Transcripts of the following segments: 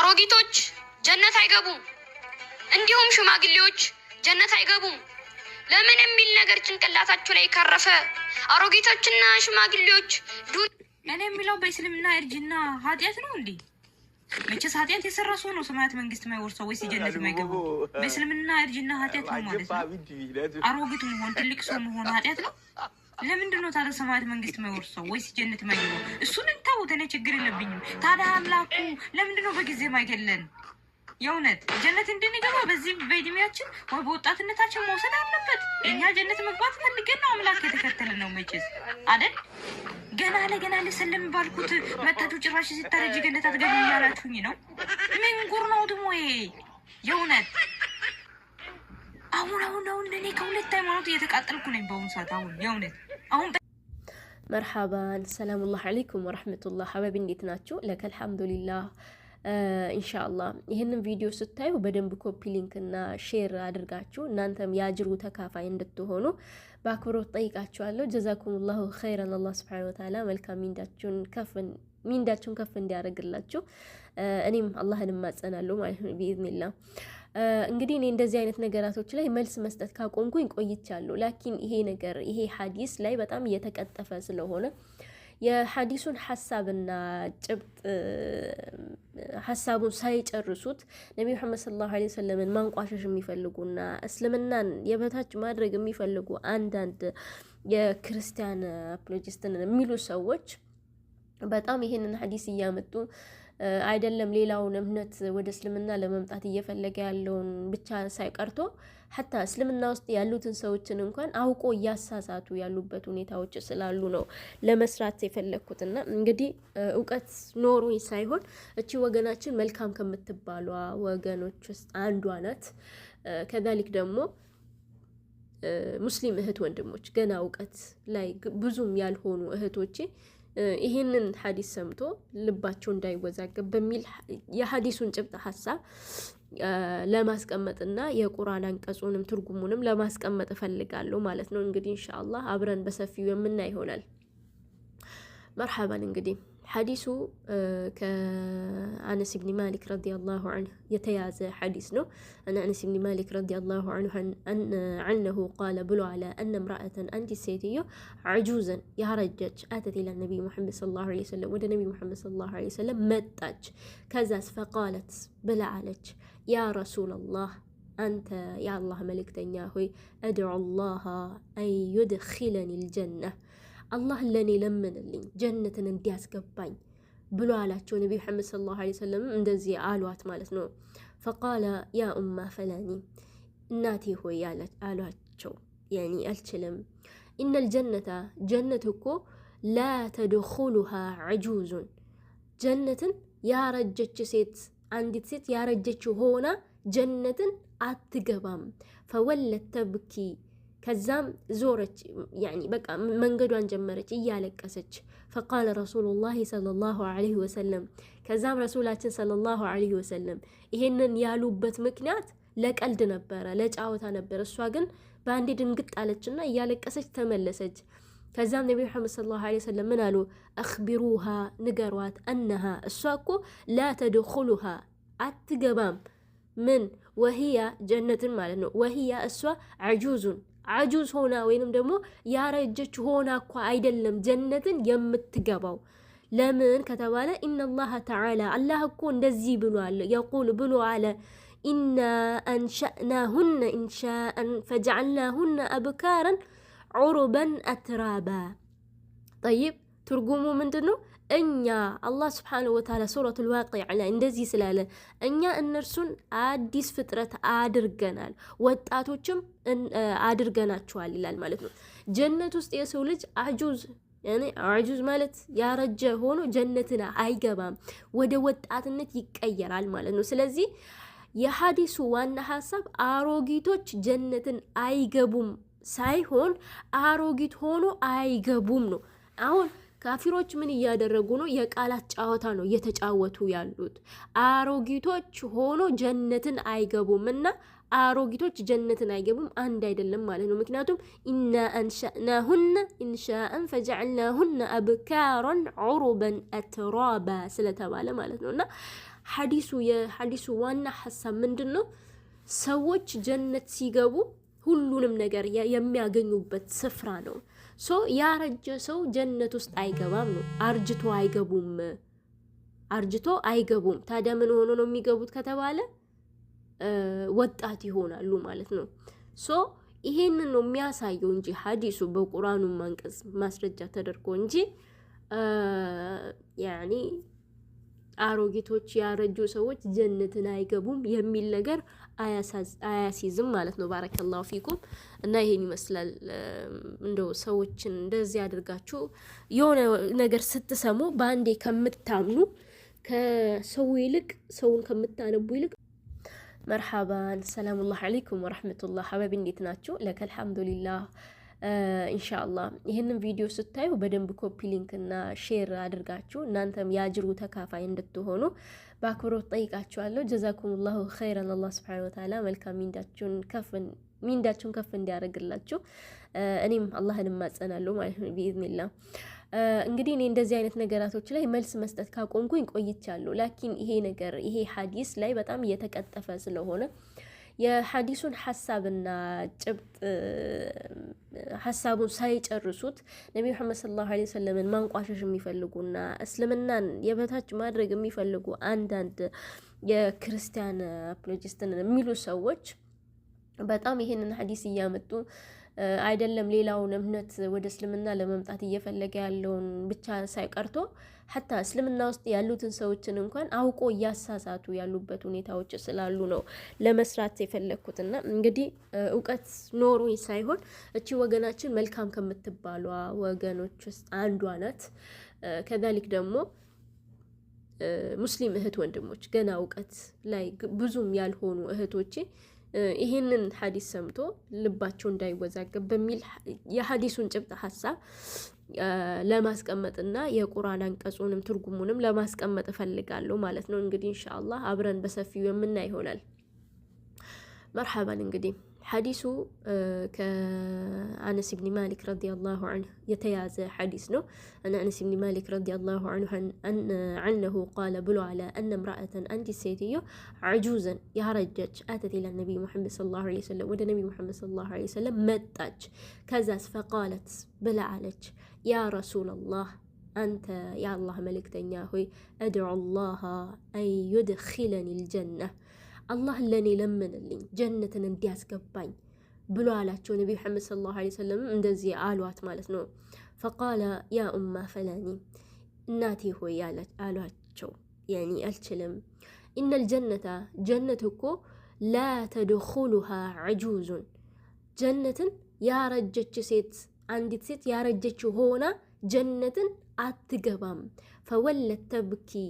አሮጊቶች ጀነት አይገቡም፣ እንዲሁም ሽማግሌዎች ጀነት አይገቡም። ለምን የሚል ነገር ጭንቅላታችሁ ላይ ካረፈ አሮጊቶችና ሽማግሌዎች እኔ የሚለው በእስልምና እርጅና ኃጢአት ነው እንዴ? መቼስ ኃጢአት የሰራ ሰው ነው ሰማያት መንግስት የማይወርሰው ወይስ ጀነት የማይገባው? በእስልምና እርጅና ኃጢአት ነው ማለት ነው። አሮጊት መሆን ትልቅ ሰው መሆን ኃጢአት ነው። ለምንድን ነው ታዲያ ሰማያት መንግስት የማይወርሰው ወይስ ጀነት የማይገባው? እሱን እንተውት፣ እኔ ችግር የለብኝም። ታዲያ አምላኩ ለምንድን ነው በጊዜ የማይገለን? የእውነት ጀነት እንድንገባ በዚህ በእድሜያችን ወይ በወጣትነታችን መውሰድ አለበት። እኛ ጀነት መግባት ፈልገን ነው አምላክ የተከተለ ነው መቼስ አይደል? ገና ለገና ልሰልም ባልኩት መታችሁ ጭራሽ ሲታረጅ ገነት አትገቢም እያላችሁኝ ነው። ምን ጉር ነው ድሞ ይሄ? የእውነት አሁን አሁን አሁን እኔ ከሁለት ሃይማኖት እየተቃጠልኩ ነኝ በአሁኑ ሰዓት። አሁን የእውነት አሁን መርሓባን ሰላሙላህ አለይኩም ወረሕመቱላህ ሀበብ፣ እንዴት ናችሁ? ለከ አልሐምዱሊላህ። ኢንሻአላህ ይህንን ቪዲዮ ስታዩ በደንብ copy link እና share አድርጋችሁ እናንተም የአጅሩ ተካፋይ እንድትሆኑ በአክብሮት ጠይቃችኋለሁ። جزاكم الله خيرا። አላህ سبحانه وتعالى መልካም ሚንዳችሁን ከፍ እንዲያደርግላችሁ እኔም አላህን እማጸናለሁ ማለት ነው بإذن الله። እንግዲህ እኔ እንደዚህ አይነት ነገራቶች ላይ መልስ መስጠት ካቆምኩኝ ቆይቻለሁ። لكن ይሄ ነገር ይሄ ሀዲስ ላይ በጣም እየተቀጠፈ ስለሆነ የሀዲሱን ሀሳብና ጭብጥ ሀሳቡን ሳይጨርሱት ነቢ ሙሐመድ صلى الله عليه وسلم ን ማንቋሸሽ የሚፈልጉና እስልምናን የበታች ማድረግ የሚፈልጉ አንዳንድ የክርስቲያን apologist ን የሚሉ ሰዎች በጣም ይሄንን ሀዲስ እያመጡ አይደለም ሌላውን እምነት ወደ እስልምና ለመምጣት እየፈለገ ያለውን ብቻ ሳይቀርቶ حتى እስልምና ውስጥ ያሉትን ሰዎችን እንኳን አውቆ እያሳሳቱ ያሉበት ሁኔታዎች ስላሉ ነው ለመስራት የፈለግኩትና እንግዲህ እውቀት ኖሮኝ ሳይሆን እቺ ወገናችን መልካም ከምትባሏ ወገኖች ውስጥ አንዷ ናት። كذلك ደግሞ ሙስሊም እህት ወንድሞች ገና እውቀት ላይ ብዙም ያልሆኑ እህቶቼ ይህንን ሀዲስ ሰምቶ ልባቸው እንዳይወዛገብ በሚል የሀዲሱን ጭብጥ ሀሳብ ለማስቀመጥና የቁርአን አንቀጹንም ትርጉሙንም ለማስቀመጥ እፈልጋለሁ ማለት ነው። እንግዲህ ኢንሻአላህ አብረን በሰፊው የምናይ ይሆናል። መርሐባን። እንግዲህ ሐዲሱ ከአነስ ብኒ ማሊክ رضي الله عنه የተያዘ ሐዲስ ነው። عن أنس بن مالك رضي الله عنه أنه قال ብሎ አለ፣ أن امرأة አንዲት ሴትዮ عجوزا ያረጀች أتت إلى النبي محمد صلى الله عليه وسلم ወደ ነቢይ ሙሐመድ صلى الله عليه وسلم መጣች። ከዛስ فقالت ብላ አለች፣ يا رسول الله አንተ የአላህ መልእክተኛ ሆይ ادع الله أن يدخلني الجنة አላህ ለእኔ ለምንልኝ ጀነትን እንዲያስገባኝ ብሎ አላቸው። ነቢ መሐመድ صلى الله عليه وسلم እንደዚህ አሏት ማለት ነው። فقال يا أم فلان እናቴ ሆይ አሏቸው። يعني አልችልም። إن الجنة ጀነት እኮ لا تدخلها عجوز ጀነትን ያረጀች ሴት አንዲት ሴት ያረጀች ሆና ጀነትን አትገባም። فولت تبكي ከዛም ዞረች፣ يعني በቃ መንገዷን ጀመረች እያለቀሰች። فقال رسول الله صلى الله عليه وسلم ከዛም ረሱላችን صلى الله عليه وسلم ይሄንን ያሉበት ምክንያት ለቀልድ ነበረ፣ ለጫወታ ነበረ። እሷ ግን በአንዴ ድንግጥ አለችና እያለቀሰች ተመለሰች። ከዛም ነቢ ሙሐመድ صلى الله عليه وسلم ምን አሉ? أخبروها ንገሯት፣ أنها እሷ እኮ لا تدخلها አትገባም። ምን وهي ጀነትን ማለት ነው። وهي እሷ عجوز عجوز ሆና ወይንም ደግሞ ያረጀች ሆና እኳ አይደለም ጀነትን የምትገባው። ለምን ከተባለ إن الله تعالى አላህ እኮ እንደዚህ ብሏል፣ يقول ብሎ አለ إنا أنشأناهن إنشاء فجعلناهن أبكارا عربا أترابا። طيب ትርጉሙ ምንድን ነው? እኛ አላህ سبحانه وتعالى سورة الواقعة ላይ እንደዚህ ስላለ እኛ እነርሱን አዲስ ፍጥረት አድርገናል፣ ወጣቶችም አድርገናቸዋል ይላል ማለት ነው። ጀነት ውስጥ የሰው ልጅ عجوز عجوز ማለት ያረጀ ሆኖ ጀነትን አይገባም፣ ወደ ወጣትነት ይቀየራል ማለት ነው። ስለዚህ የሀዲሱ ዋና ሀሳብ አሮጊቶች ጀነትን አይገቡም ሳይሆን አሮጊት ሆኖ አይገቡም ነው። አሁን ካፊሮች ምን እያደረጉ ነው? የቃላት ጨዋታ ነው እየተጫወቱ ያሉት። አሮጊቶች ሆኖ ጀነትን አይገቡም እና አሮጊቶች ጀነትን አይገቡም አንድ አይደለም ማለት ነው። ምክንያቱም إنا أنشأناهن إنشاء فجعلناهن أبكارا عربا أترابا ስለተባለ ማለት ነው እና ሐዲሱ የሐዲሱ ዋና ሐሳብ ምንድን ነው? ሰዎች ጀነት ሲገቡ ሁሉንም ነገር የሚያገኙበት ስፍራ ነው። So ያረጀ ሰው ጀነት ውስጥ አይገባም ነው። አርጅቶ አይገቡም፣ አርጅቶ አይገቡም። ታዲያ ምን ሆኖ ነው የሚገቡት ከተባለ ወጣት ይሆናሉ ማለት ነው። So ይሄንን ነው የሚያሳየው እንጂ ሐዲሱ በቁርአኑ አንቀጽ ማስረጃ ተደርጎ እንጂ يعني አሮጊቶች ያረጁ ሰዎች ጀነትን አይገቡም የሚል ነገር አያሲዝም ማለት ነው። بارك الله فيكم። እና ይሄን ይመስላል። እንደው ሰዎችን እንደዚህ አድርጋችሁ የሆነ ነገር ስትሰሙ በአንዴ ከምታምኑ፣ ከሰው ይልቅ ሰውን ከምታነቡ ይልቅ። مرحبا، سلام الله عليكم ورحمة الله። حبايبي እንዴት ናችሁ? لك الحمد لله። ኢንሻአላህ ይህንን ቪዲዮ ስታዩ በደንብ copy link እና share አድርጋችሁ እናንተም የአጅሩ ተካፋይ እንድትሆኑ በአክብሮት ጠይቃችኋለሁ። جزاكم الله خيرا። አላህ سبحانه وتعالى መልካም ሚንዳችሁን ከፍ እንዲያደርግላችሁ እኔም አላህን እማጸናለሁ ማለት ነው بإذن الله። እንግዲህ እኔ እንደዚህ አይነት ነገራቶች ላይ መልስ መስጠት ካቆምኩኝ ቆይቻለሁ። لكن ይሄ ነገር ይሄ ሀዲስ ላይ በጣም እየተቀጠፈ ስለሆነ የሀዲሱን ሀሳብና ጭብጥ ሀሳቡን ሳይጨርሱት ነቢ ሙሐመድ صلى الله عليه وسلم ን ማንቋሸሽ የሚፈልጉና እስልምናን የበታች ማድረግ የሚፈልጉ አንዳንድ የክርስቲያን apologist ን የሚሉ ሰዎች በጣም ይሄንን ሀዲስ እያመጡ አይደለም ሌላውን እምነት ወደ እስልምና ለመምጣት እየፈለገ ያለውን ብቻ ሳይቀርቶ حتى እስልምና ውስጥ ያሉትን ሰዎችን እንኳን አውቆ እያሳሳቱ ያሉበት ሁኔታዎች ስላሉ ነው ለመስራት የፈለግኩትና እንግዲህ እውቀት ኖሮኝ ሳይሆን እቺ ወገናችን መልካም ከምትባሏ ወገኖች ውስጥ አንዷ ናት። كذلك ደግሞ ሙስሊም እህት ወንድሞች፣ ገና እውቀት ላይ ብዙም ያልሆኑ እህቶቼ ይህንን ሀዲስ ሰምቶ ልባቸው እንዳይወዛገብ በሚል የሀዲሱን ጭብጥ ሀሳብ ለማስቀመጥና የቁርአን አንቀጹንም ትርጉሙንም ለማስቀመጥ እፈልጋለሁ ማለት ነው። እንግዲህ ኢንሻአላህ አብረን በሰፊው የምናይ ይሆናል። مرحبا። እንግዲህ ሐዲሱ ከአነስ ብኒ ማሊክ رضي الله عنه የተያዘ ሐዲስ ነው። عن أنس بن مالك رضي الله عنه قال ብሎ አለ፣ أن امرأة አንዲት ሴትዮ፣ عجوزا ያረጀች፣ أتت إلى النبي محمد صلى الله عليه وسلم ወደ ነቢ ሙሐመድ صلى الله عليه وسلم መጣች። ከዛስ فقالت ብላ አለች፣ يا رسول الله አንተ የአላህ መልእክተኛ ሆይ፣ ادع الله أن يدخلني الجنة አላህን ለእኔ ለምንልኝ ጀነትን እንዲያስገባኝ ብሎ አላቸው። ነቢ ሙሐመድ صلى الله عليه وسلم እንደዚህ አሏት ማለት ነው። فقال يا أم فلان እናቴ ሆይ አሏቸው። يعني አልችልም። إن الجنة ጀነት እኮ لا تدخلها عجوز ጀነትን ያረጀች ሴት፣ አንዲት ሴት ያረጀች ሆና ጀነትን አትገባም። فولت تبكي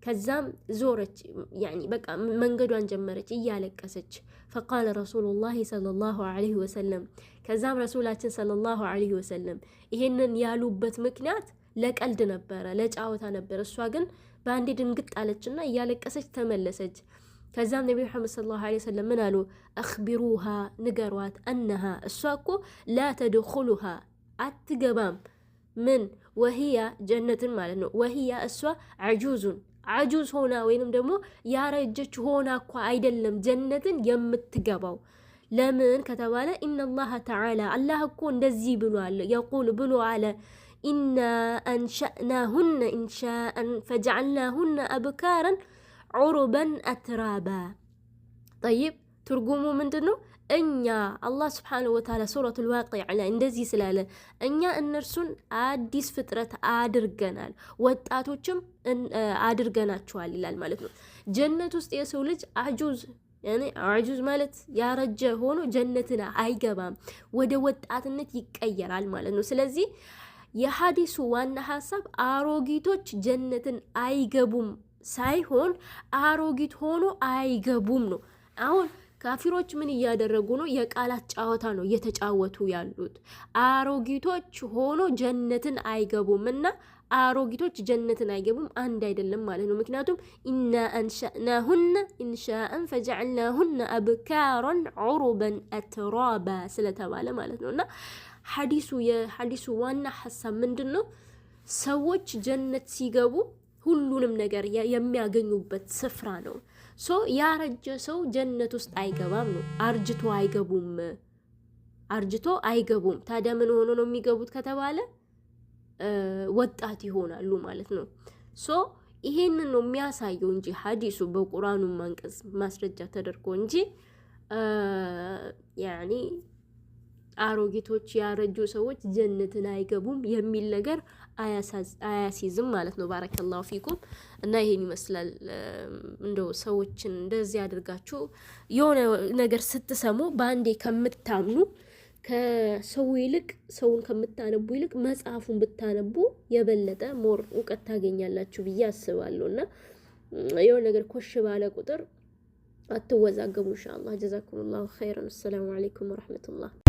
ከዛም ዞረች፣ يعني በቃ መንገዷን ጀመረች እያለቀሰች። فقال رسول الله صلى الله عليه وسلم ከዛም ረሱላችን صلى الله عليه وسلم ይሄንን ያሉበት ምክንያት ለቀልድ ነበረ፣ ለጫወታ ነበረ። እሷ ግን በአንዴ ድንግጥ አለችና እያለቀሰች ተመለሰች። ከዛም ነቢ ሙሐመድ صلى الله عليه وسلم ምን አሉ? أخبروها ንገሯት፣ أنها እሷ እኮ لا تدخلها አትገባም፣ ምን وهي ጀነትን ማለት ነው። وهي እሷ عجوز عجوز ሆና ወይንም ደግሞ ያረጀች ሆና እኳ አይደለም ጀነትን የምትገባው። ለምን ከተባለ إن الله تعالى አላህ እኮ እንደዚህ ብሏል። يقول ብሎ አለ፣ إنا أنشأناهن إنشاء فجعلناهن أبكارا عربا أترابا። طيب ትርጉሙ ምንድን ነው? እኛ አላህ سبحانه وتعالى ሱረቱል ዋቂዓ ላይ እንደዚህ ስላለ እኛ እነርሱን አዲስ ፍጥረት አድርገናል፣ ወጣቶችም አድርገናቸዋል ይላል ማለት ነው። ጀነት ውስጥ የሰው ልጅ عجوز عجوز ማለት ያረጀ ሆኖ ጀነትን አይገባም፣ ወደ ወጣትነት ይቀየራል ማለት ነው። ስለዚህ የሀዲሱ ዋና ሀሳብ አሮጊቶች ጀነትን አይገቡም ሳይሆን አሮጊት ሆኖ አይገቡም ነው። አሁን ካፊሮች ምን እያደረጉ ነው? የቃላት ጨዋታ ነው እየተጫወቱ ያሉት። አሮጊቶች ሆኖ ጀነትን አይገቡም እና አሮጊቶች ጀነትን አይገቡም አንድ አይደለም ማለት ነው። ምክንያቱም إنا أنشأناهن إنشاء فجعلناهن أبكارا عربا أترابا ስለተባለ ማለት ነው። እና ሐዲሱ የሐዲሱ ዋና ሀሳብ ምንድን ነው? ሰዎች ጀነት ሲገቡ ሁሉንም ነገር የሚያገኙበት ስፍራ ነው። So ያረጀ ሰው ጀነት ውስጥ አይገባም ነው። አርጅቶ አይገቡም፣ አርጅቶ አይገቡም። ታዲያ ምን ሆኖ ነው የሚገቡት ከተባለ ወጣት ይሆናሉ ማለት ነው። So ይሄንን ነው የሚያሳየው እንጂ ሀዲሱ በቁርአኑ አንቀጽ ማስረጃ ተደርጎ እንጂ يعني አሮጊቶች ያረጁ ሰዎች ጀነትን አይገቡም የሚል ነገር አያሲዝም ማለት ነው። بارك الله فيكم። እና ይሄን ይመስላል። እንደው ሰዎችን እንደዚህ አድርጋችሁ የሆነ ነገር ስትሰሙ በአንዴ ከምታምኑ፣ ከሰው ይልቅ፣ ሰውን ከምታነቡ ይልቅ መጽሐፉን ብታነቡ የበለጠ more እውቀት ታገኛላችሁ ብዬ አስባለሁ። እና የሆነ ነገር ኮሽ ባለ ቁጥር አትወዛገቡ። إن شاء الله። جزاكم الله خيرا። السلام عليكم ورحمة الله።